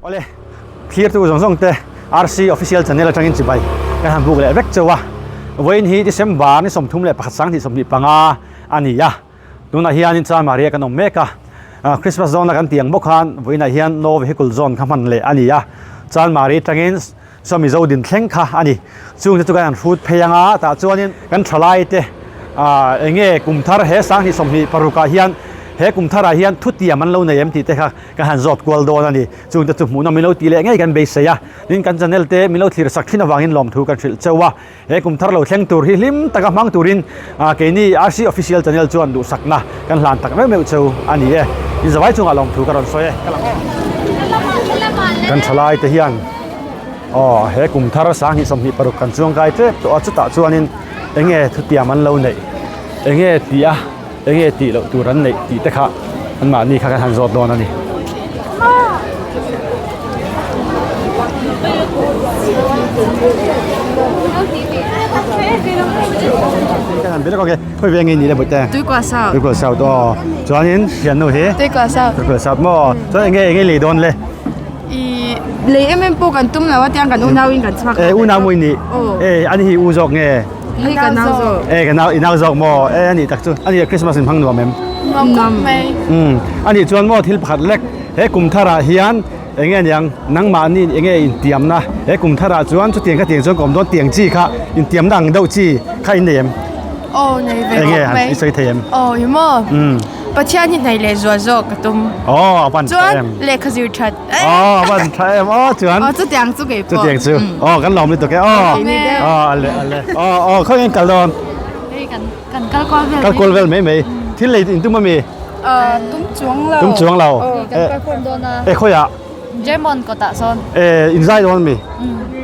Awle, thlirtu zawng zawng te RC Official Channel atangin chibai kan han buk leh vek cheu a. Vawiin hi December ni 31 2025 a ni a. Tunah hianin Chanmari ah kan awm mek a. Christmas zone a kan tih ang bawk khan vawiinah hian No Vehicle Zone kha hman leh a ni a. Chanmari atangin Saw Mizo din thleng kha a ni. Chungte chu kan han hrut phei ang a, tah chuanin kan thalai te ah eng nge kum thar he 2026 ah hian he kum tharah hian thutiam an lo nei em tih te kha kan han zawt kual dawn a ni. Chungte chu hmuhnawm min lo tih leh ngei kan beisei a, tin kan channel te min lo thlir sak thin avangin lawmthu kan hrilh cheu a. He kum thar lo thleng tur hi hlim taka hmang turin keini RC Official Channel chuan duhsakna kan hlan tak meuh meuh cheu a ni e. In zavai chungah lawmthu ka rawn sawi e. Ka lang aw. Kan thalai te hian aw he kum thar 2026 kan chuang kai tep tawh a, chutah chuanin eng nge thutiam an lo neih, eng nge tih a, eng nge tih loh tur an neih tih te kha anmahni kha kan han zawt dawn a ni. Kan han belak ok khawi veng nge ni le bawihte? Tuikua South. Tuikua South aw. Chuanin thiannu hi? Tuikua South. Tuikua South maw? Chuan eng nge eng nge lei dawn le? I lei em em pawh kan tum lo a tiang kan unau in kan chhuak. E unau maw i nih? Aw. E ani hi u zawk nge? Hei ka nau zawk. E ka nau i nau zawk maw? E ani tak chu ani Christmas in hmang nuam em? Nuam khawp mai. Um ani chuan maw thil pakhat lek he kum tharah hian eng nge niang nangmahni eng nge intiamna he kum tharah chuan chutiang khatiang chuan ka awm dawn tiang chi kha intiamna ang deuh chi kha in nei em? Aw nei ve khawp mai. Eng nge i sawi thei em? Aw hi maw? Um. Pathian hi hnaih leh zual zawk ka tum. Aw a van tha em. Chuan lehkha zir that. Aw a van tha em aw chuan. Aw chutiang chu kei pawh. Chutiang chu. Aw kan lawm lutuk e aw. Aw a le a le. Aw aw khawi nge kal dawn? Hei kan kan kal kual vel. Kal kual vel mai mai. Thil lei in tum ami? Tum chuang lo. Tum chuang lo. Kan kal khawm dawn a. E khawi ah? German kawtah sawn. E in zai dawn ami?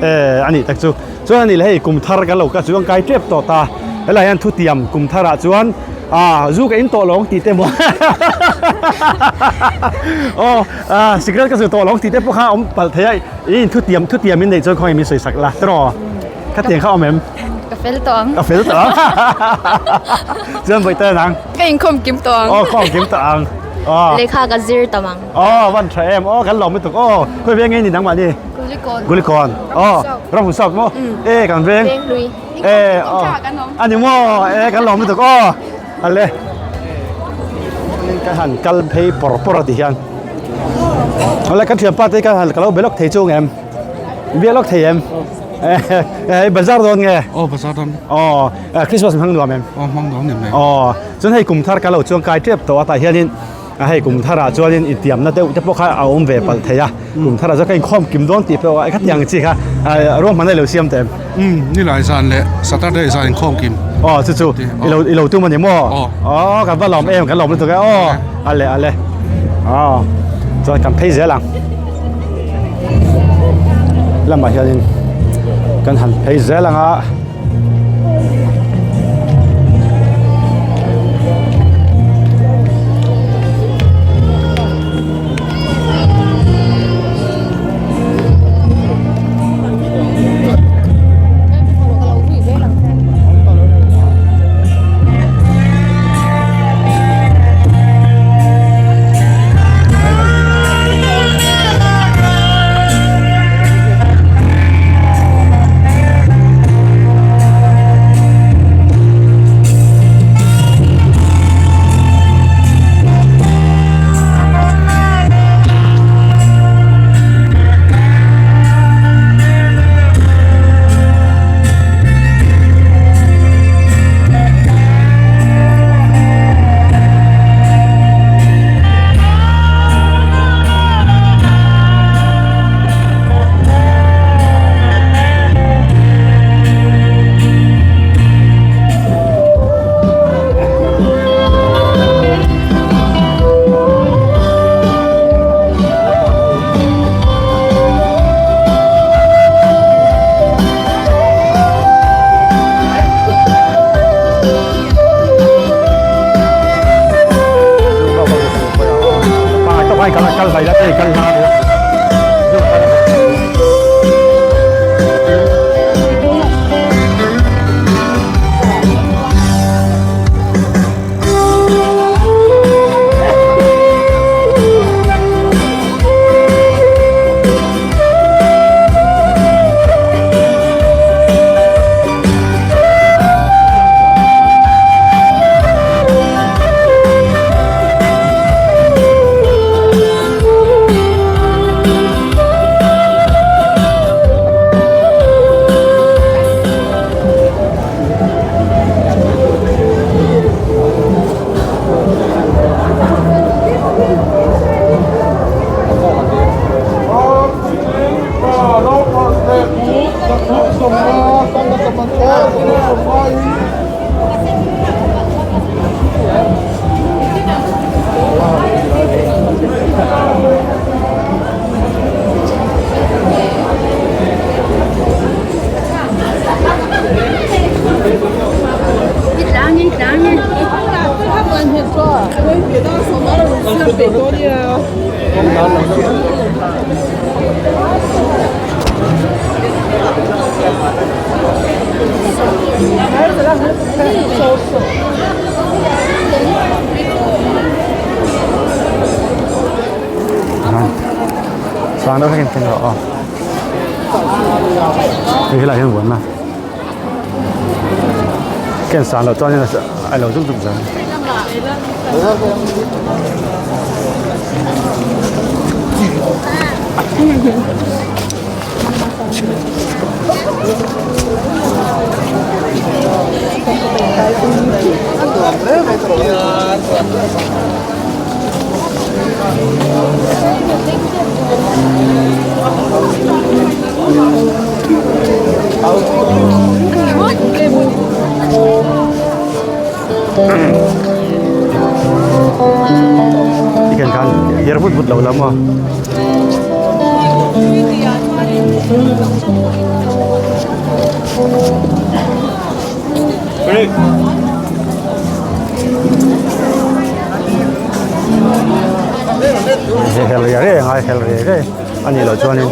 E ani tak chu. Chuan ani le hei kum thar kan lo ka chuang kai tep tawh ta. Helai hian thutiam kum tharah chuan ah zu ka in tawh lawng tih te maw aw ah cigarette ka zu tawh lawng tih te pawh kha a awm palh thei a i in thutiam thutiam in neih chuan khawngaih min sawi sak la tiraw khatiang kha a awm em? Ka fel tawh ang. Ka fel tawh ang. Chuan vawi te nang? Ka inkhawm kim tawh ang. Aw khawm kim tawh ang. Aw. Lehkha ka zir tam ang. Aw van tha em aw kan lawm lutuk aw khawi veng nge ni nangmah ni? Kulikawn. Kulikawn aw Ramhun South maw? E kan veng. Venghlui. E aw a ni maw e kan lawm lutuk aw ale ka han kal phei pawr pawr a ti hian awle kan thianpa te ka han ka lo be lawk thei chu ang em bia lawk thei em e bazar dawn nge aw bazar dawn aw Christmas hmang nuam em aw hmang nuam em aw chuan hei kum thar ka lo chuang kai tep tawh a tah hianin A hei kum tharah chuanin intiamna deuh te pawh kha a awm ve palh thei a, kum tharah chuan ka inkhawm kim dawn tih pawh khatiang chi kha ruahmanna i lo siam teh em? Umm nilai zan leh Saturday zan inkhawm kim. Aw chu chu i lo i lo tum a ni maw? Aw. Aw kan va lawm em kan lawm lutuk e aw a le a le aw chuan kan phei zel ang lamah hianin kan han phei zel ang a. Sang deuh hlekin keng rawh aw. Hei helaiah hian vuan a. Ken san loh chuan a lo zuk zuk zel. I ken khan her vut vut lo la maw. Hel riai riai a ngai hel riai riai a nih loh chuanin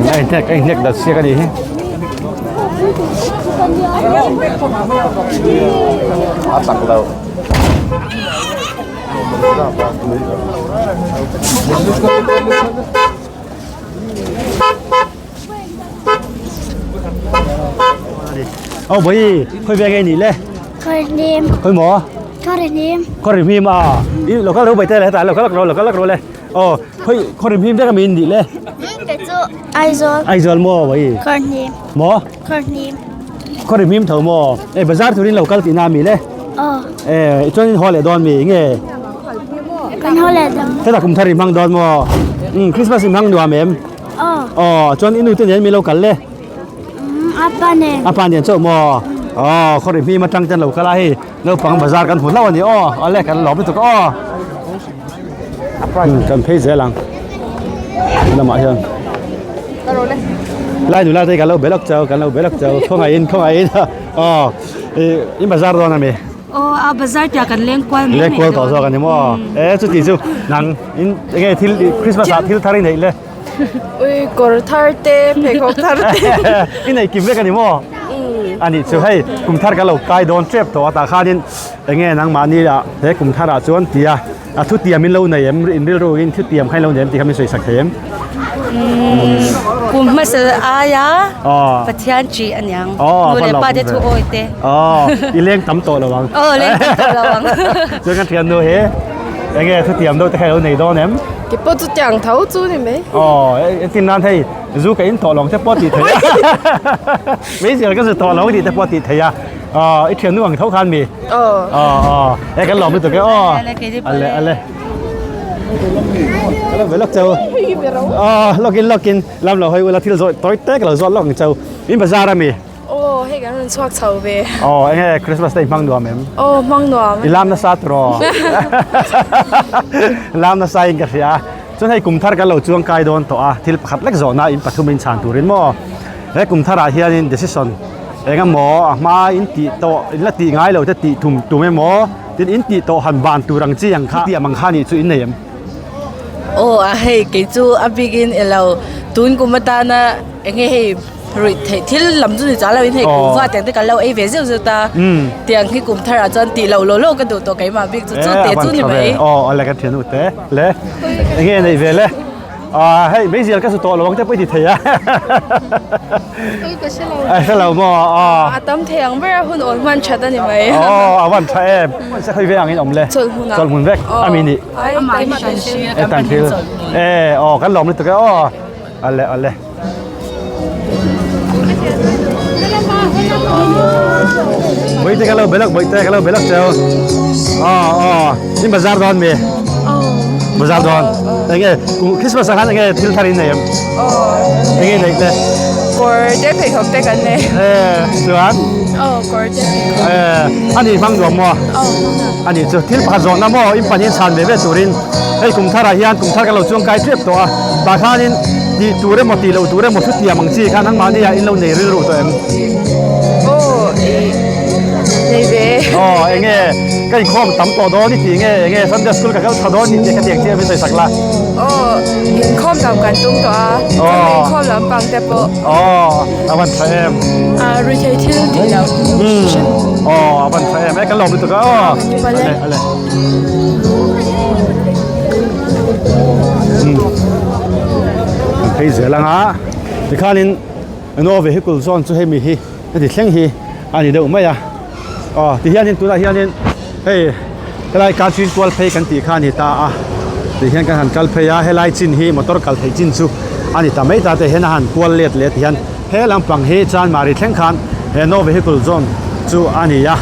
A inhnek a inhnek dat siak a nih hi. A chak lo. Aw bawi khoi ve nge ni le Khoi khoi maw Khoi hnim khoi ri hnim a i lo kal ro bai te le ta lo kal ro lo kal ro le aw khoi khoi ri hnim te ka min ni le Cái chu Aizawl Aizawl maw bawi Khoi hnim maw Khoi hnim khoi ri hnim tho maw e bazar turin lo kal ti na mi le Aw e chuan in haw leh dawn mi nge Kan haw leh dawn heta kum thar i hmang dawn maw um Christmas i hmang nuam em Aw aw chuan i nu te nen mi lo kal le A pa nen a pa nen chauh maw aw khaw ri hmim atang ten lo kal a hei naupang bazar kan hmu hlauh a ni aw awle kan lawm lutuk aw kan phei zel ang lamah hian lai nula te kan lo be lawk chau kan lo be lawk chau khawngaihin khawngaihin aw i bazar dawn a mi. Aw a bazar tia kan leng kual mai Leng kual tawh zawk a ni maw? E chuti chu nang in enge thil Christmas ah thil thar i neih le? Ui kawr thar te pheikhawk thar te. I neih kim vek a ni maw? A nih chu hei kum thar kan lo kai dawn tep tawh a tah khanin enge nangmahni ah he kum thar ah chuan tia A thutiam in lo nei em? In rilru in thutiam kha in lo nei em tih kha min sawi sak thei em? Kum hmasa aia Pathian ṭih a niang. Nu leh pa te thu awi te. I leng tam tawh lo ang. Aw leng tam tawh lo ang. Chuan kan ṭhian nu hi enge thutiam deuh te kha i lo nei dawn em? Ke pawh chutiang tho chu ni mai. Aw entin nan hei zu ka in tawh lo ang te pawh tih theih a. Meizial ka zu tawh lo tih te pawh tih theih a. Aw i ṭhian nu ang tho khan mi? Aw. Aw aw e kan lawm lutuk e aw. Ale ale. Ka lo ve lawk chau. Aw lawkin lawkin lam lo hawi ula thil zawih tawi tek lo zawt lawk ang chau. In bazar ami? Aw hei kan rawn chhuak chho ve. Aw enge Christmas te i hmang nuam em? Aw hmang nuam. I lam nasa turaw? Lam nasa in ka hria. Chuan hei kum thar kan lo chuang kai dawn tawh a thil pakhat lek zawhna in pathum in chhan turin maw? He kum tharah hianin decision. Eng emaw a hma in tih tawh in la tih ngai lo te tih thum tum emaw tin in tih tawh han ban tur ang chi ang kha tih ang kha nih chu in nei em? Aw a hei kei chu a bikin elo tun kum atana eng nge hei ruih theih thil lam chu ni chuang lo in hei kuhva tiang te kan lo ei ve zeuh zeuh ta tiang hi kum thar ah chuan tih loh law law ka duh tawh keimah bik chu chu te chu ni mai. Aw a le ka thian u te le eng nge neih ve le. Ah hei meizial ka su tawh lo ang te pawh i ti thei a. Ui ka hre lo. A hre lo maw ah. A tam thei ang ber a hun awl hman that a ni mai. Aw a van tha em. Se khawi ve ang in awm le. Chawlh hmun ah. Chawlh hmun vek a mi nih. Ai keimah tan thil. E tan thil. E aw kan lawm lutuk e aw. Ale ale. Bawihte ka lo belak bawihte ka lo belak cheu. Aw aw in bazar dawn mi. Bazar dawn. Enge Christmas ah khan enge thil thar in nei em? Enge neih te? Kawr te pheikhawk te kan nei. E chuan? Aw kawr te pheikhawk. E ani hmang nuam maw? Ani chu thil pakhat zawhna maw in pahnih in chhan ve ve turin hei kum tharah hian kum thar kan lo chuang kai tep tawh a tah khanin tih tur emaw tih loh tur emaw thutiam ang chi kha nangmahni ah in lo nei rilru tawh em? Aw ih nei ve. Aw enge ka inkhawm tam tawh dawn i tih nge enge Sunday school ka kal tha dawn i tih kha tiang chiah min sawi sak la. Aw inkhawm tam kan tum tawh a chuan inkhawm lampang te pawh. Aw a van tha em. Ah ruihtheih thil tih loh. Aw a van tha em e kan lawm lutuk a aw. Ale ale. Kan phei zel ang a tikhanin no vehicle zawn chu hemi hi heti thleng hi a ni deuh mai a aw tihianin tunah hianin hei helai Kachin kual phei kan tih kha a ni ta a tihian kan han kal phei a helai chin hi motor kal theih chin chu a ni ta mai ta te hian a han kual let leh tihian he lampang hi Chanmari thleng khan he no vehicle zone chu a ni a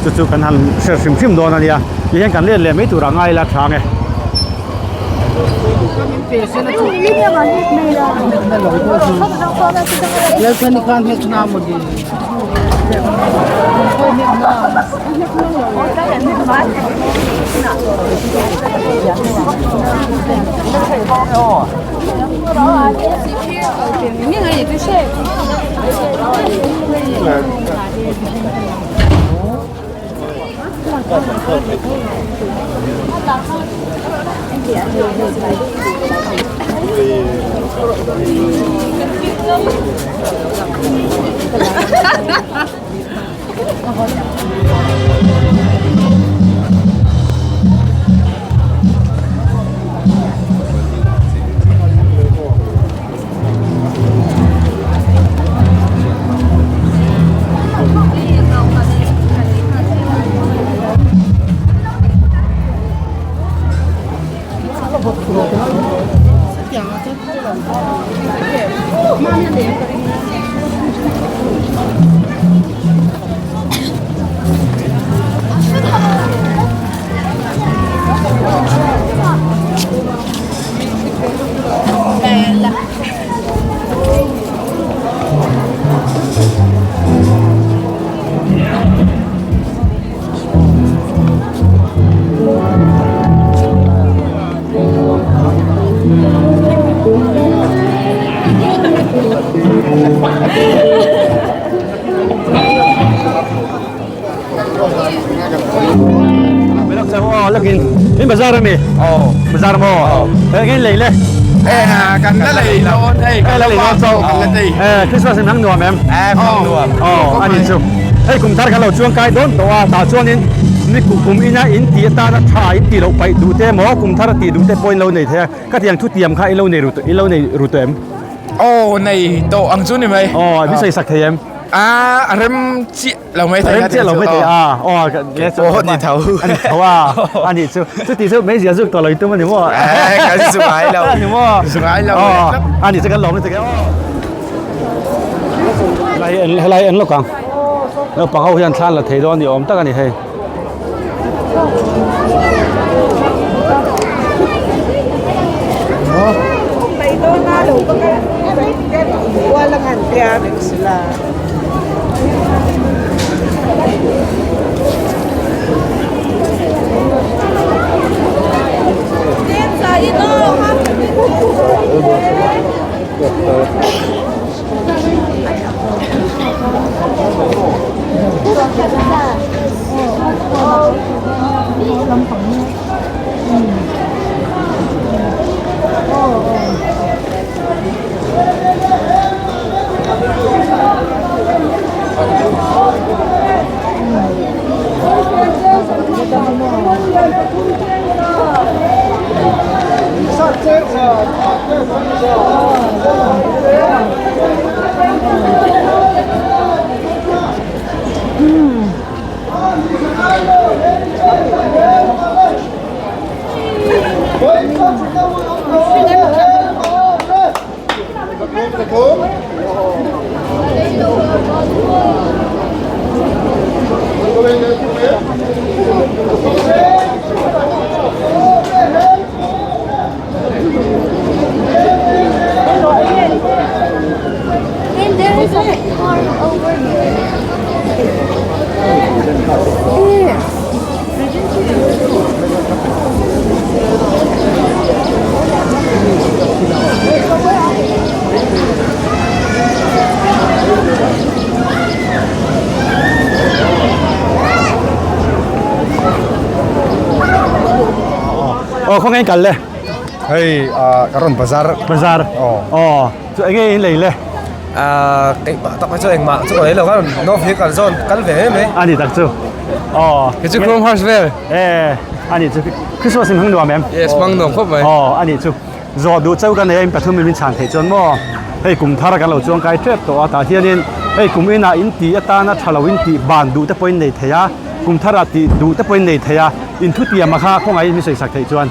chu chu kan han hre hrim hrim dawn a nia tihian kan let leh mai turah ngai ila tha ang e. In bazar ami? Aw. Bazar maw? Eh ngen lei le. Eh kan la lei dawn hei. Eh la lei dawn chauh. Kan la tei. Eh Christmas in hmang nuam em? Eh hmang nuam. Aw ani chu. Hei kum thar kan lo chuang kai dawn tawh a tah chuanin ni kum ina in tih atana tha in tih loh paih duh te maw kum thar a tih duh te pawh in lo nei thei a ka tiang thu tiam kha i lo nei ru i lo nei ru tawh em? Aw nei tawh ang chu ni mai. Aw mi sawi sak thei em? A a rem chiah lo mai thei. A rem chiah lo mai thei a aw aw ni tho. A ni tho a a ni chu chuti chu meizial zuk tawh lo i tum a ni maw? Eh kan zu ngai lo. A ni maw? Zu ngai lo. Aw a ni chu kan lawm lutuk e aw. Helai en helai en lawk ang naupang ho hian thlan la thei dawn ni awm tak a ni hei. There is a car over here. Aw khawngaih kal le. Hei ka rawn bazar. Bazar. Aw. Aw chu enge in lei le. Keimah tak mai chu engmah chu ka lei lo a North hi kal zawn kal ve em mai. A ni tak chu. Aw. Kei chu Chrome Hearts vel. E a ni chu Christmas in hmang nuam em? Yes hmang nuam khawp mai. Aw a ni chu. Zawh duh chauh ka nei a in pathum in min chhan theih chuan maw hei kum thar kan lo chuang kai tep tawh a tah hianin hei kum inah in tih atana tha lo in tih ban duh te pawh in nei thei a kum tharah tih duh te pawh in nei thei a in thutiam a kha khawngaih in min sawi sak theih chuan.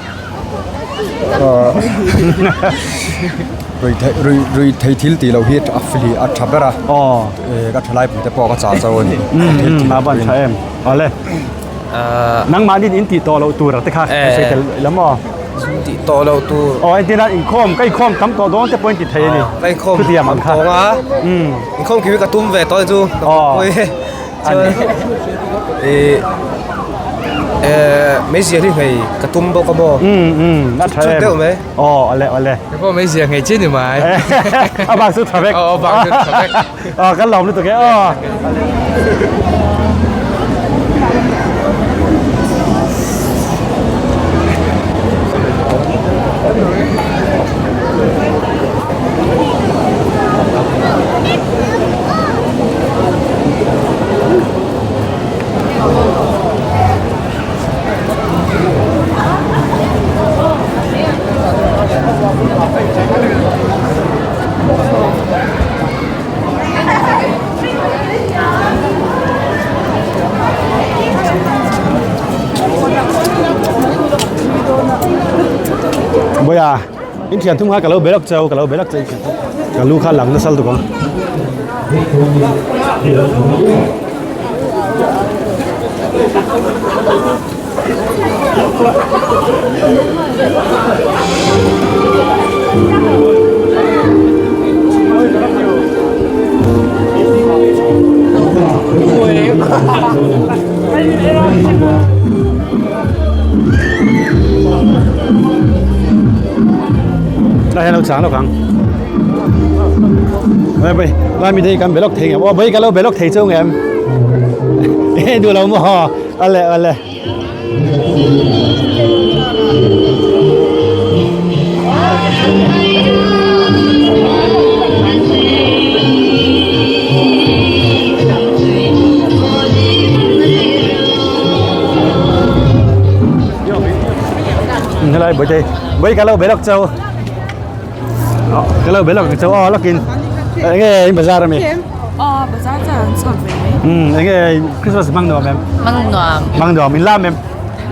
Rui thei rui rui thei thil tih loh hi a fili a tha ber a aw ka thalai pui te pawh ka chah chauh a ni a van tha em awle nangmahni in tih tawh loh tur te kha kan sawi tel ila maw tih tawh loh tur aw entirna inkhawm ka inkhawm tam tawh dawn te pawh in ti thei a ni ka inkhawm chutiang ang kha inkhawm khi ka tum ve tawh chu aw Chuan ih eh meizial hi hei ka tum bawk a maw? Um um a tha em. Deuh mai. Aw ale ale. Ka pawh meizial ngei chi ni mai. A bak chu tha vek. Aw a bak chu tha vek. Aw kan lawm lutuk e aw. Boya in thian thum kha ka lo be lawk chau ka lo be lawk chau ka lu kha lang nasa lutuk ang. Lai hian lo chang lawk ang. Lai bai lai mi te kan be lawk thei ngem aw bai ka lo be lawk thei cheu ngem. E duh lo maw ale ale. Hello bai te bai ka lo be lawk cheu. Ka lo be lawk cheu aw lawkin enge in bazar ami. Aw bazar chuan an chhuak ve mai. Um enge Christmas hmang nuam em? Hmang nuam. Hmang nuam in lam em?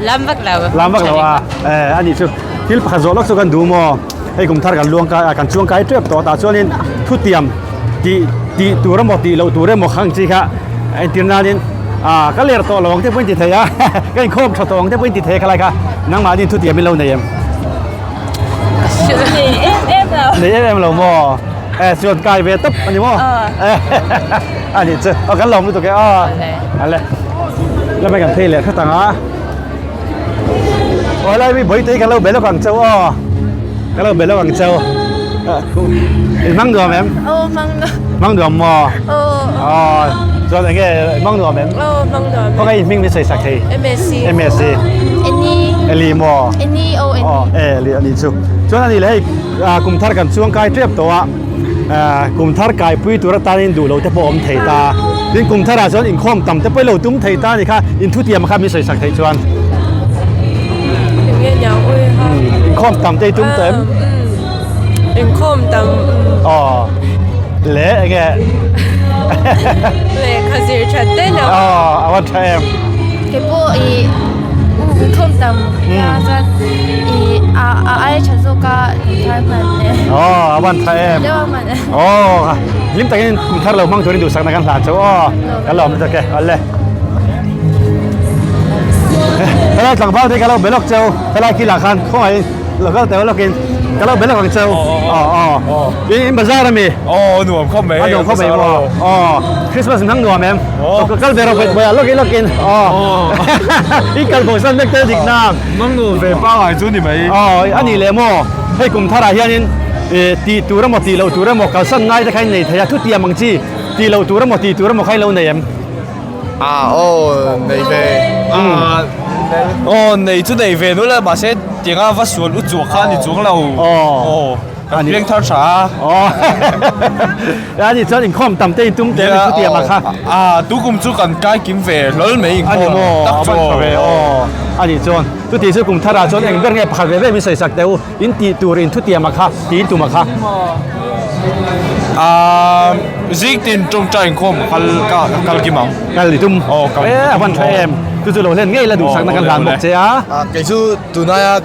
Lam vak lo. Lam vak lo a. Eh ani chu thil pakhat zawh lawk chu kan duh maw? Hei kum thar kan luang kai a kan chuang kai tep tawh tah chuanin thutiam tih tih tur emaw tih loh tur emaw khang chi kha entir nanin ah ka ler tawh lo ang te pawhin ti thei a ka inkhawm tha tawh ang te pawhin ti thei a khalai kha nangmahni thutiam in lo nei em? Nei em em lo. Nei em em lo maw? Eh chuan kai ve tawp a ni maw? A nih chu aw kan lawm lutuk e aw. Ale. La mai kan phei leh khat ang a. Aw helai mi Bawitei kan lo be lawk ang cheu aw. Kan lo be lawk ang cheu. In hmang nuam em? Aw hmang nuam. Hmang nuam maw? Aw. Aw chuan enge hmang nuam em? Aw hmang nuam. Khawngaih in hming min sawi sak thei. MSc. MSc. Eni. Eli maw? Eni O N. Aw e Eli a nih chu. Chuan ani leh hei kum thar kan chuang kai tep tawh a. Kum thar kaipui tur atanin duh lo te pawh awm thei ta. Tin kum tharah chuan inkhawm tam te pawh i lo tum thei ta a ni kha. In thutiam kha min sawi sak theih chuan. Eng nge niang ui ha. Inkhawm tam te i tum tawh em? Inkhawm tam. Aw. Le enge. Lehkha zir that te lo. Aw, a van tha em. Kei pawh i inkhawm tam a chuan i a a aia tha zawk a kumthar hman e. Aw, a van tha em. Deuh a hman e. Aw, hlim takin kumthar lo hmang turin duhsakna kan hlan chauh aw. Ka lawm lutuk e, awle. Helai tlangval te ka lo be lawk cheu, helai kilah khan khawngaih lo kal teuh lawkin ka lo be lawk ang cheu. Aw aw. In in bazar ami? Aw nuam khawp mai. A nuam khawp mai maw? Aw. Christmas in hmang nuam em? Aw. Ka kal ve rawh bawiah lawkin lawkin. Aw. I kal bo san vek tel dik nang. Hmang nuam ve pangai chu ni mai. Aw a nih leh maw? Hei kum tharah hianin tih tur emaw tih loh tur emaw kalsan ngai te kha in nei thei a, thutiam ang chi tih loh tur emaw tih tur emaw kha in lo nei em? Ah aw nei ve ah aw nei chu nei ve nula mahse tianga va sual u chuak kha a ni chuang lo aw kan piang thar tha a aw a ni chuan inkhawm tam te in tum te a ni chutiang ah kha ah tukum chu kan kai kim ve hlawl mai inkhawm tak chu a ve aw a ni chuan chuti chu kum thar ah chuan eng ber nge pakhat ve ve min sawi sak teh u in tih tur in thutiam ah kha tiin tum ah kha ah Zing tin tawngtai inkhawm kal ka kal kim ang. Kal i tum. Aw kal. E a van tha em. Chu chu lo hlen ngei la duhsakna kan hlan bawk che a. Kei chu tunaia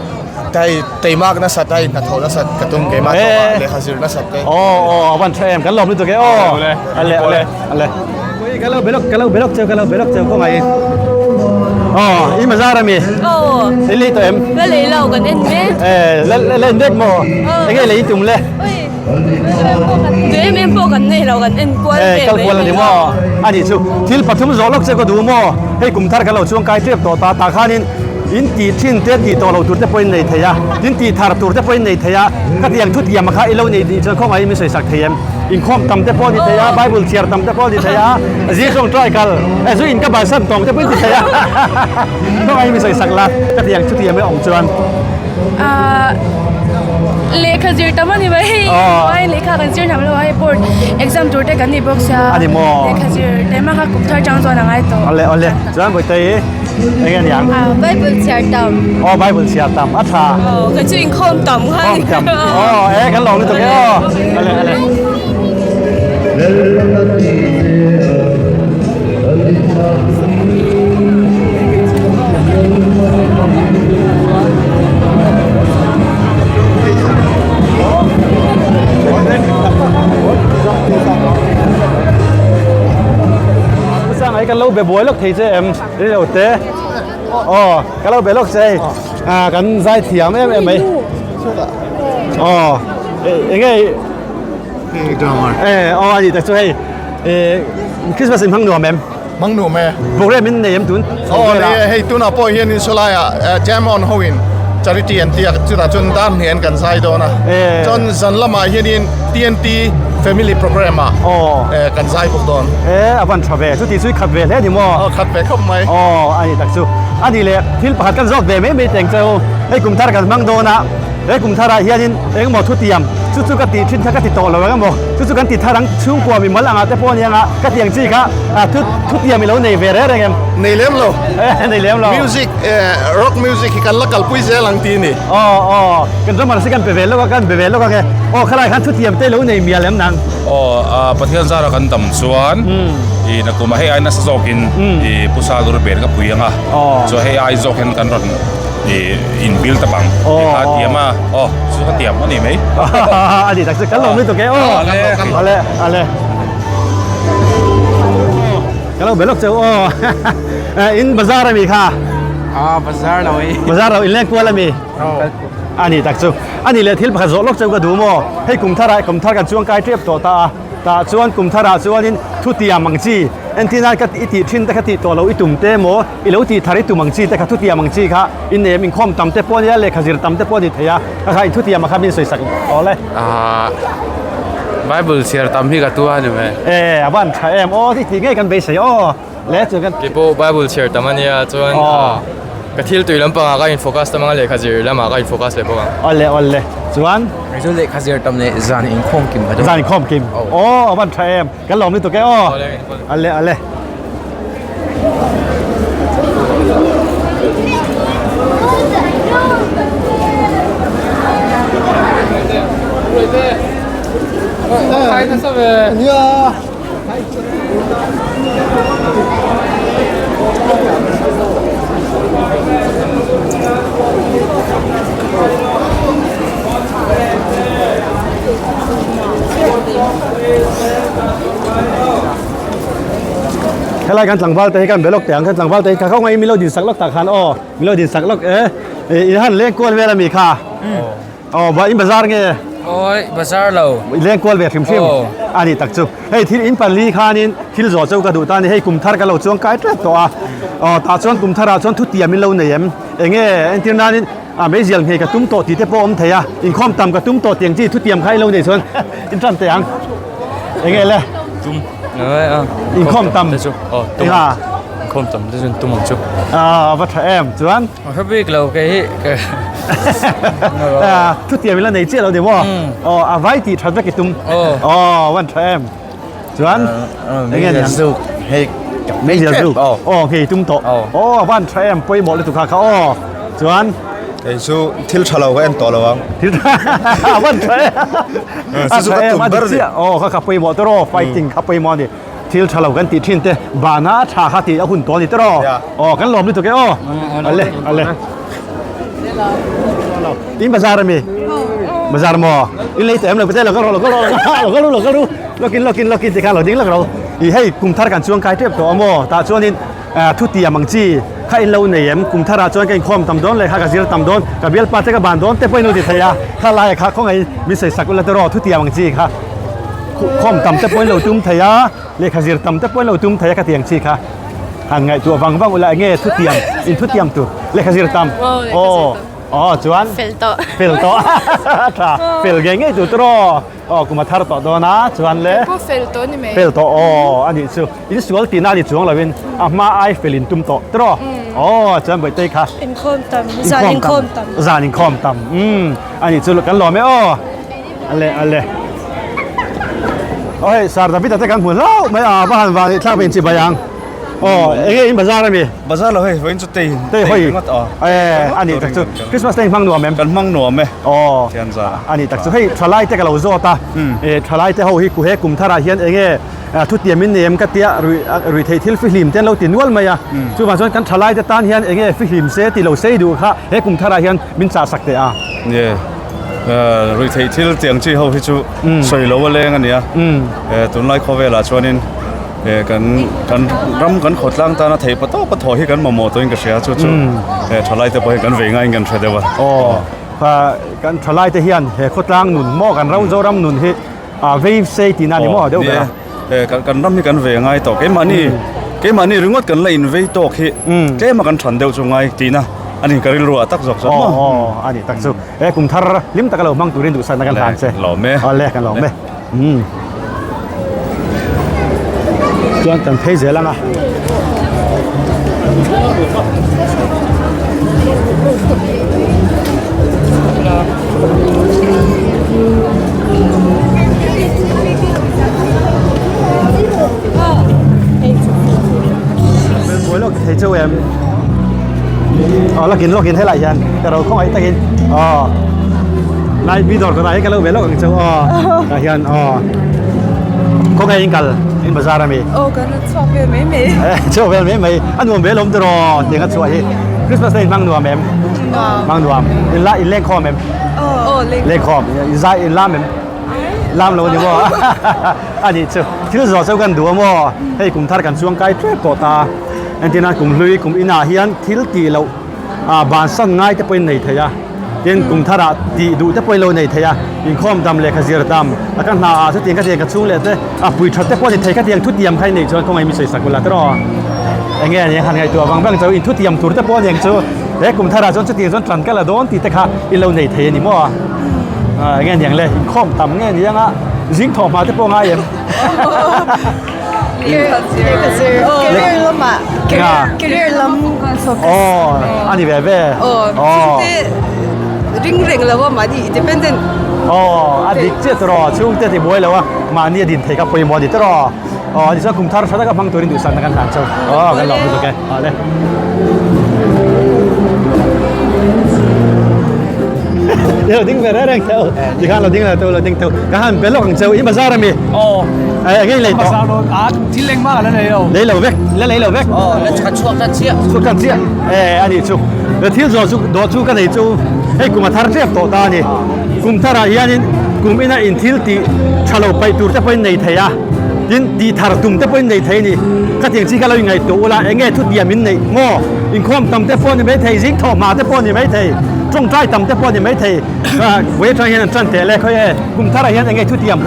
tai teimak nasat a inhnathawh nasat ka tum keimah tawh a lehkha zir nasat te. Aw aw a van tha em kan lawm lutuk e aw. Ale ale ale. Ka lo belok ka lo belok cheu ka lo belok cheu khawngaih in. Aw i mazar ami. Aw. I lei tawh em? La lei lo kan en mek. E la la en mek maw? Enge lei i tum le? Tui em em pawh kan nei lo kan en kual Eh, ve kal mai kual a ni maw? A nih chu, thil pathum zawh lawk che ka duh maw? Hei kum thar kan lo chuang kai tep tawh ta, tah khanin in tih thin te tih tawh lo tur te pawhin nei thei a, tin tih thar tur te pawhin nei thei a, khatiang thutiam kha i lo nei tih chuan khawngaihin min sawi sak thei em? Inkhawm tam te pawh a ni thei a, Bible chhiar tam te pawh a ni thei a, zing tawngtai kal, eh zu in ka bansan tawng te pawhin ti thei a, khawngaihin min sawi sak la, khatiang thutiam i awm chuan. Lehkha zir tam a ni mai hei ai lehkha kan zir hnam lo a hei board exam tur te kan ni bawk sia a ni maw lehkha zir te mah kha kum thar chang chuan a ngai tawh awle awle chuan Bawihtei eng nge niang Bible chhiar tam aw Bible chhiar tam a tha aw kan chu inkhawm tam kha khawm tam aw e kan lawm lutuk e aw awle awle Sang ai kan lo be buai lawk thei che em ni lo te aw ka lo be lawk che hei à kan zai thiam em em mai aw enge e aw ani tak chu hei Christmas in hmang nuam em Hmang nuam e. Program in nei em tun? Aw nei e, hei tunah pawh hian in sawlaiah Jam On ho in charity an ti a, chutah chuan dar hnian kan zai dawn a. Chuan zan lamah hianin TNT family program ah kan zai bawk dawn. E a van tha ve, chuti chu i khat ve hle a ni maw? Aw khat ve khawp mai. Aw a ni tak chu. A nih leh thil pakhat kan zawk ve mai mai teng cheu, hei kum thar kan hmang dawn a. He kum tharah hianin engemaw thutiam chu chu ka tih thin kha ka ti tawh lo ang emaw, chu chu kan ti thar ang chhungkua mi mal angah te pawh a ni anga ka ti ang chi kha thutiam i lo nei ve reng reng em? Nei lem lo. Nei lem lo. Music, rock music hi kan la kalpui zel ang ti ni. Aw aw, kan drummer si kan pe ve lawk a, kan be ve lawk ang e. Aw khalai khan thutiam te lo nei mial em nang? Aw, Pathian zara kan dam chuan i nakum ah hei ai nasa zawkin i Pu Salur ber ka pui ang a, chuan hei ai zawk hian kan rawn I in bil ta bang i kha tiam a aw chu ka tiam a ni mai. A ni tak chu kan lo lutuk e aw. Ale ale. Ka lo belok cheu aw. In bazar ami kha. Ah bazar lo e. Bazar lo in leng kual ami. A ni tak chu. A ni le thil pakhat zawh lawk cheu ka duh maw. Hei kum thar ah kum thar kan chuang kai tep tawh ta a. Tah chuan kum thar ah chuanin thu tiam ang chi entir nan ka i tih thin te kha tih tawh lo i tum te maw. I lo tih thar i tum ang chi te kha thutiam ang chi kha i nem inkhawm tam te pawh a nia lehkha zir tam te pawh a ni thei a ka kha in thutiam ah kha min sawi sak tawh le. Ahh Bible chhiar tam hi ka tua a ni mai. E a van tha em aw i tih ngei kan beisei aw le chuan kan. Kei pawh Bible chhiar tam a nia chuan ka thil tui lampangah ka in focus tam ang a lehkha zir lamah ka in focus leh bawk ang. Awle awle chuan. Kei chu lehkha zir tam leh zan inkhawm kim ka tum. Zan inkhawm kim aw a van tha em. Kan lawm lutuk e aw. Ale ale. Helai kan tlangval te hi kan be lawk teh ang kan tlangval te hi kha khaw ngaiin min lo din sak lawk tak khan aw min lo din sak lawk e in han leng kual vel ami kha aw ba in bazar nge Oi bazar lo leng kual ve hrim hrim ani tak chu hei thil in panli khanin thil zawh chu ka duh ta ani hei kum thar ka lo chuang kai tep tawh a aw tah chuan kum tharah chuan thu tiam in lo nei em enge entir nanin A meizial nghei ka tum tawh tih te pawh awm thei a, inkhawm tam ka tum tawh tih ang chi thutiam kha i lo nei chuan in tan teh ang. Enge le? Tum. Inkhawm tam. Te chu. Aw tum. Enga? Inkhawm tam te chuan tum ang chu. A va tha em chuan. A hre bik lo kei hi. Thutiam i la nei chiah lo ni maw? Aw a vai tih that vek i tum. Aw van tha em. Chuan enge ni ang? Hei meizial zuk aw hei tum tawh aw van tha em pawimawh lutuk kha kha aw chuan kei chu thil tha lo ka en tawh lo ang thil tha van tha em chu chu ka tum ber ni aw kha kha pawimawh tawh aw fighting kha pawimawh ani thil tha lo kan tih thin te bana tha kha tih a hun tawh ani tawh aw kan lawm lutuk e aw ale ale In bazar ami bazar maw in lei tawh em lo ka lo ka ro lo ka ro lo ka ro lo ka ro lokin lokin lokin tikhan lo ding lak ro i hei kum thar kan chuang kai tep tawh a maw tah chuanin thu tiam ang chi kha in lo nei em kum tharah chuan ka inkhawm tam dawn leh kha ka zir tam dawn ka bialpa te ka ban dawn te pawh in lo ti thei a kha laia kha khawngaih min sawi sak ula te rawh thu tiam ang chi kha khawm tam te pawh in lo tum thei a lehkha zir tam te pawh in lo tum thei a ka ti ang chi kha han ngaihtuah vang vang ula enge thu tiam in thu tiam tur lehkha zir tam aw aw chuan fel tawh fel tawh tha fel ngei ngei tur tawh aw kum a thar tawh dawn a chuan le pawh fel tawh ni mai fel tawh aw ani chu in sual tihna ani chuang lovin a hma ai fel in tum tawh tawh aw chuan bawihte kha inkhawm tam zan inkhawm tam zan inkhawm tam um ani chu kan lawm e aw Ale ale. Aw hei Sir David a te kan hmu hlauh mai a va han van thlak ve in chi bai ang. Aw enge in bazar ami? Bazar lo hei vawiin chu tei tei hoi ringawt aw. Eh ani tak chu Christmas te in hmang nuam em? Kan hmang nuam e. Aw Thian za. Ani tak chu hei thalai te ka lo zawt a. Eh thalai te ho hi ku he kum tharah hian enge thutiam in nei em ka tia rui rui theih thil fihlim te an lo ti nual mai a. Chuvang chuan kan thalai te tan hian enge fihlim se ti lo sei duh kha he kum tharah hian min chah sak teh a. Ye. Ruihtheih thil tiang chi ho hi chu sawi lo a leng a nia. Tunlai khawvelah chuanin kan kan ram kan khawtlang tana theih pa tawp a thawh hi kan mamawh tawhin ka hria chu chu thalai te pawh hi kan vei ngaiin kan hre deuh a. Aw kan thalai te hian he khawtlang nun maw kan ram Zoram nun hi a vei sei tihna a ni maw deuh ber a. Kan ram hi kan ve ngai tawh keimahni keimahni ringawt kan la invei tawk hi tlem a kan than deuh chu ngai tihna a ni ka rilru ah tak zawk zawk maw. Aw aw a ni tak chu he kum thar hlim taka lo hmang turin duhsakna kan hlan che. Lawm e. Awle kan lawm e. Chuan kan phei zel ang a. Buai lawk thei cheu em Aw lawkin lawkin helai hian ka ro khawngaih takin aw lai mi dawr kawtah hian ka lo ve lawk ang cheu aw tah hian aw khawngaih in kal in bazar ami Aw kan rawn chhuak vel mai mai chhuak vel mai mai a nuam ve lawm tiraw tiang a chhuah hi Christmas te in hmang nuam em hmang nuam in la in leng khawm em Aw leng leng khawm in zai in lam em lam lo a ni maw a nih chu thil zawh chu kan duh a maw hei kum thar kan chuang kai tep tawh ta entirna kum hlui kum inah hian thil tih loh ah bansan ngai te pawhin nei thei a tin kum tharah tih duh te pawhin lo nei thei a inkhawm dam lehkha zir dam a ka hna ah chutiang ka tiang ka chhung leh te a pui that te pawh a ni thei ka tiang thutiam kha i neih chuan khawngaih mi sawi sak ula tiraw eng nge a nia han ngaihtuah vang vang chu inthutiam tur te pawh a ni ang chu he kum tharah chuan chutiang chuan tan ka la dawn tih te kha i lo nei thei a ni maw ah eng nge niang le inkhawm tam nge ni anga zing thawh hma te pawh ngai em Career lamah career lam focus aw a ni ve ve aw ring reng lo a mahni independent aw a dik chiah tawh chhungte ti buai lo a mahni a din thei kha pawimawh a ni tawh aw tichuan kum thar tha taka hmang turin duhsakna kan hlan chauh aw kan lawm lutuk e aw le. Lo ding ve reng reng teu. Ti khan lo ding lo teu lo ding teu. Ka han be lawk ang cheu i bazar ami. Aw. Ai a ngei lei tawh. Bazar dawn a thil eng mah la nei lo. Lei lo vek, la lei lo vek. Aw, la chhan chhuak tan chiah. Chhuak tan chiah. Eh ani chu. La thil zawh chu dawh chu ka nei chu hei kum a thar tep tawh ta ani. Kum tharah hianin kum ina in thil tih tha lo paih tur te pawhin nei thei a. Tin tih thar tum te pawhin nei thei a ni. Khatiang chi kha lo ingaihtuah ula eng nge thutiam in neih maw? Inkhawm tam te pawh a ni maithei, zing thawh hma te pawh a ni maithei, tawngtai tam te pawh a ni maithei. Vawi atang hian an tan teh le khawi e, kum tharah hian eng nge thutiam?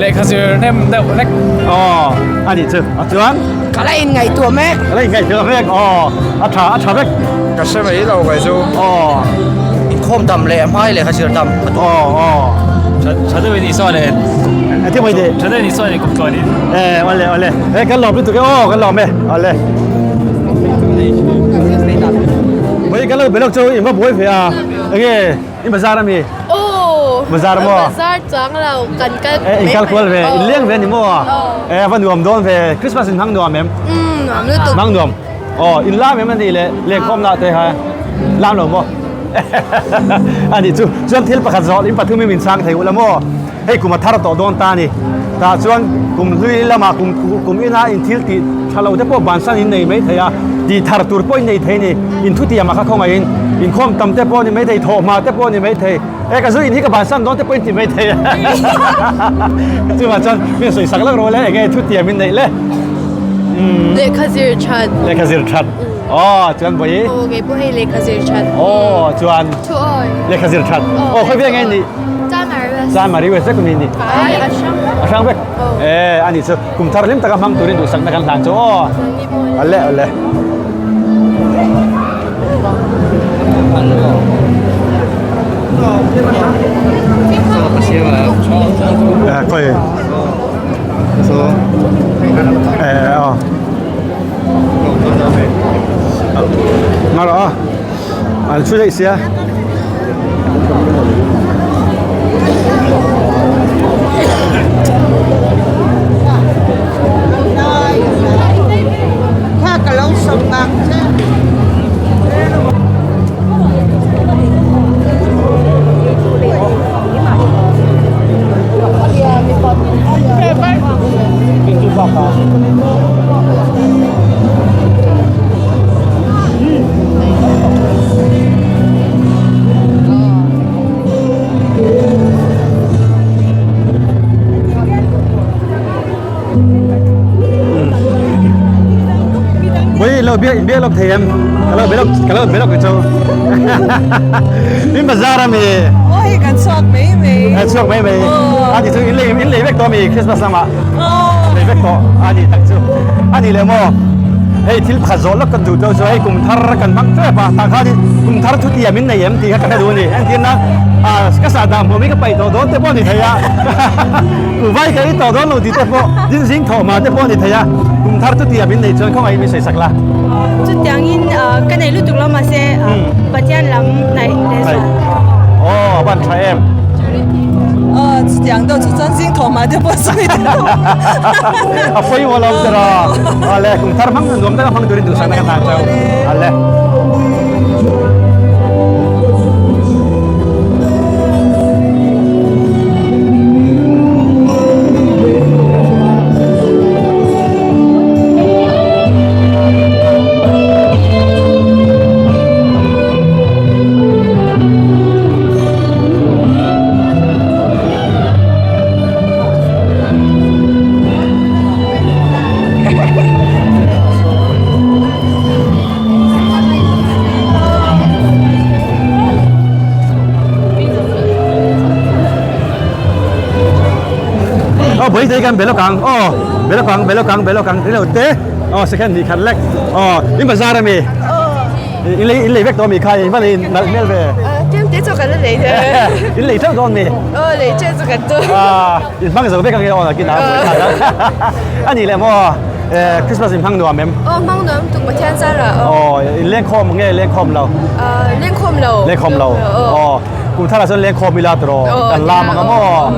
Lehkha zir hnem deuh hlek. Aw, a nih chu. A chuan? Ka la inngaihtuah mek. Ka la inngaihtuah mek, aw, a tha, a tha vek. Ka hre mai lo kei chu. Aw. Inkhawm tam leh hmai lehkha zir tam. Aw, aw. Tha deuhin i sawi leh. A ti mai deh. Tha deuhin i sawi leh kum tluan in. Eh, awle, awle. Eh, kan lawm lutuk e, aw, kan lawm e, awle. Mai kan lo belok chu in va buai ve a. Enge, in bazar ami? Aw. Bazar maw? Bazar chuang lo, kan kal Eh, in kal kual ve, in leng ve ni maw? Eh, va nuam dawn ve, Christmas in hmang nuam em? Umm, nuam lutuk. Hmang nuam. Aw, in lam em ani le, lengkhawm lah te kha lam lo maw? Ani chu, chuan thil pakhat zawh in pathum in min chhang thei ula maw? Hei kum a thar tawh dawn ta a ni. Tah chuan kum hlui lamah kum kum ina in thil tih tha lo te pawh bansan in nei mai thei a, tih thar tur pawh in nei thei a ni. In thutiamah kha khawngaih in inkhawm tam te pawh a ni mai thei, thawhhma te pawh a ni mai thei. E ka zu in hi ka bansan dawn te pawh in ti mai thei a. Chuvang chuan mi sawi sak lak rawh le enge thutiam in neih le. Lehkha zir that. Lehkha zir that. Aw chuan vawi. Aw kei pawh hei lehkha zir that. Aw chuan. Thu awi. Lehkha zir that. Aw khawi veng nge ni? Chanmari West. Chanmari West vek ni ni. Ai a hrang vek. A hrang vek. Eh ani chu kum thar hlim taka hmang turin duhsakna kan hlan chu aw. Ale ale. Eh koi. Eh aw. Ngaro a. An thu daih sia. Ui lo bia in bia lok thei em ka lo belok ka lo belok chu in bazar ami Oi kan chhuak mai mai kan chhuak mai mai a ti chu in lei in lei vek tawh ami Christmas lamah lei vek tawh a ni tak chu a ni le maw hei thil pakhat zawh lawk kan duh tawh chu hei kum thar kan hmang tep a tah khan kum thar thu tiam in nei em tih kha ka hre duh a ni entirna ah ka sah dah hmuh mi ka paih tawh dawn te pawh a ni thei a vai ka ei tawh dawn lo tih te pawh din zing thawh hma te pawh a ni thei a kum thar thu tiam in nei chuan khawngaih in min sawi sak la. Chutiangin ka nei lutuk lo mahse Pathian lam hnaih leh zual. Aw a ban tha em. Aw chutiang deuh chu chuan zing thawh hma te pawh sawi deuh. A pawimawh lo tiraw. Awle kum thar hmang nuam taka hmang turin duhsakna ka hlan chau. Awle. Aw bui thei kan belok ang aw belok ang belok ang belok ang ilo te aw second hnih khat lek aw in bazar ami in lei in lei vek tawh ami kha in va lei nalh hmel ve Tlem te chu kan la lei thei in lei teuh dawn mi aw lei teuh chu kan tum in hmang zo vek ang e aw nakin a buai thlak ang a nih leh maw Christmas in hmang nuam em aw hmang nuam tuk Pathian zarah aw in lengkhawm nge lengkhawm lo lengkhawm lo lengkhawm lo aw kum tharah chuan lengkhawm ila tiraw kan lam ang a maw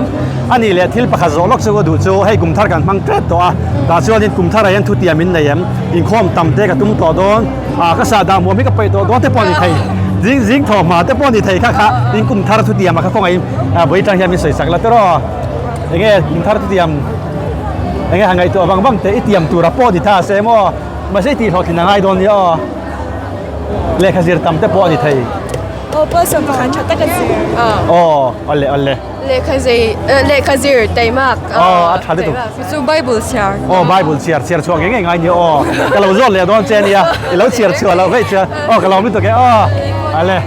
a nih leh thil pakhat zawh lawk chu ka duh chu hei kum thar kan hmang tep tawh a tah chuanin kum tharah hian thutiam in nei em inkhawm tam te ka tum tawh dawn ah ka sah dah hmuam hi ka paih tawh dawn te pawh a ni thei. Zing zing thaw hma te pawh ni thei kha kha in kum thar thu tiam a kha kawngah in vawi tang hian min sawi sak la tiraw. Enge kum thar thu tiam enge han ngaihtuah vang vang teh i tiam tura pawh ni tha se maw mahse i tih hlawhtlin a ngai dawn nia aw. Lehkha zir tam te pawh a ni thei. Aw pastor pakhat tha tak a zir. Aw awle awle. Lehkha zei lehkha zir taimak. Aw a tha lutuk. Chu Bible chhiar. Aw Bible chhiar chhiar chhuak ngei ngei ngai nia aw. Ka lo zawt leh dawn che nia. I lo chhiar chhuah loh veih chuan aw ka lawm lutuk e aw. Ale.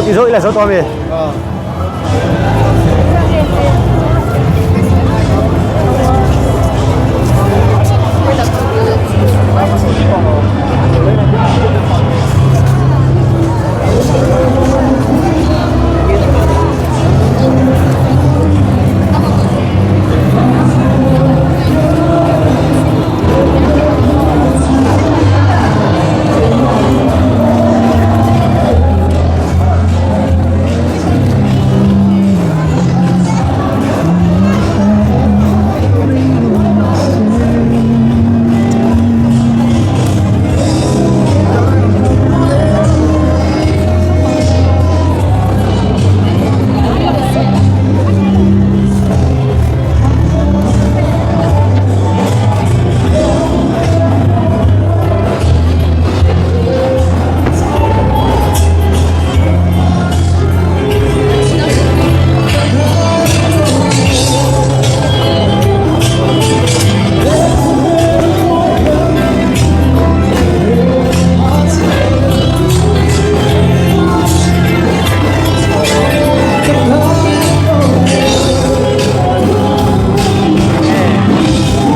Ti zo ila zo tawh ami?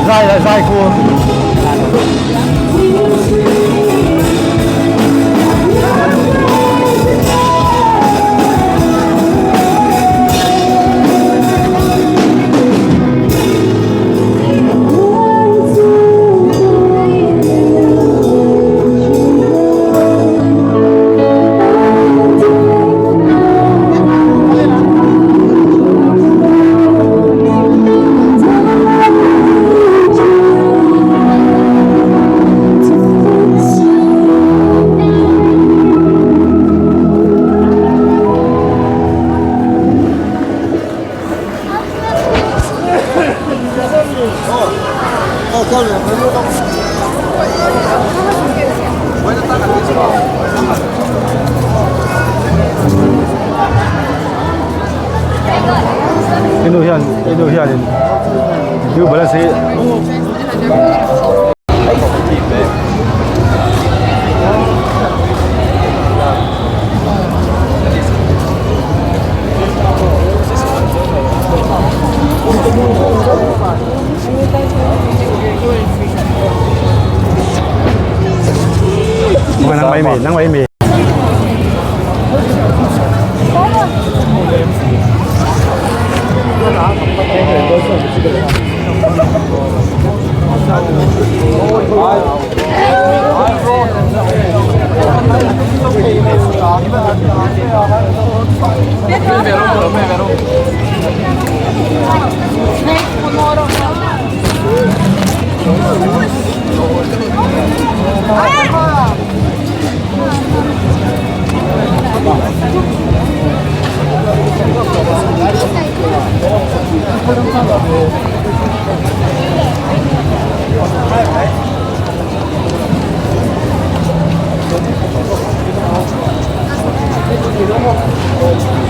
Zai zai khu. Inu hian inu hianin new balance hi Nang mai mi, nang mai mi.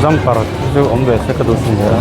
Jumper chu awm ve se ka duh sin hle a.